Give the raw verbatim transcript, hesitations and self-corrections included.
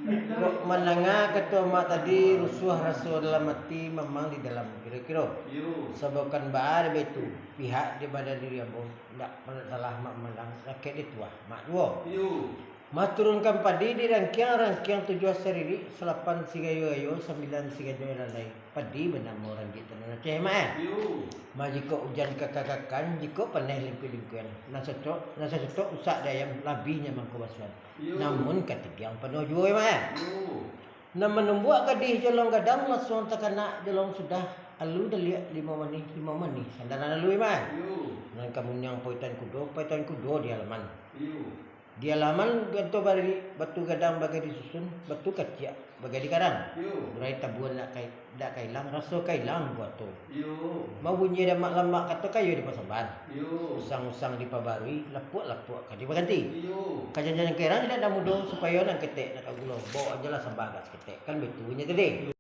Kok mandanga kato mak tadi, rusuah raso dalam ati, mamang di dalam kiro-kiro. Iyo. Sababkan baa dek baitu, pihak di badan diri ambo, ndak pernah salah mak mandanga, rakek di tuah mak juo. Iyo. Maturunkan padi di rangkiang, rangkiang tujuah saririk, salapan sigayo-gayo, sambilan sigayo lalai. Padi banamo ranjik tanah Aceh, mak, eh? Iyo. Mak, jikok ujan kakak-kakan, jikok paneh limpi-limpian. Nan sacok, nan sacocok usak di ayam, labiahnyo mangko basuahan. Iyo. Namun katidiang panuah juo, mak, eh? Iyo. Nan manumbuak gadih jolong gadang, lansuang takana jolong sudah, alu daliak limau manih, limau manih sandalan alu, mak, eh? Iyo. Nan kamuniang paitan kudo, paitan kudo di alaman. Iyo. Di alaman ganto bariri, batu gadang bagai disusun, batu kaciak bagai dikarang. Iyo. Burai tabuan dak kai-, dak kailang, raso kailang buato. Iyo. Mabunyi damak-lamak kato kayo dipasambar. Iyo. Usang-usang dipabarui, lapuak-lapuak ka dipaganti. Iyo. Kajanjian kerang indak nan mudo, supayo nan ketek nak ka gulo, bawok ajolah samba agak saketek. Kan baitu bunyi tadi.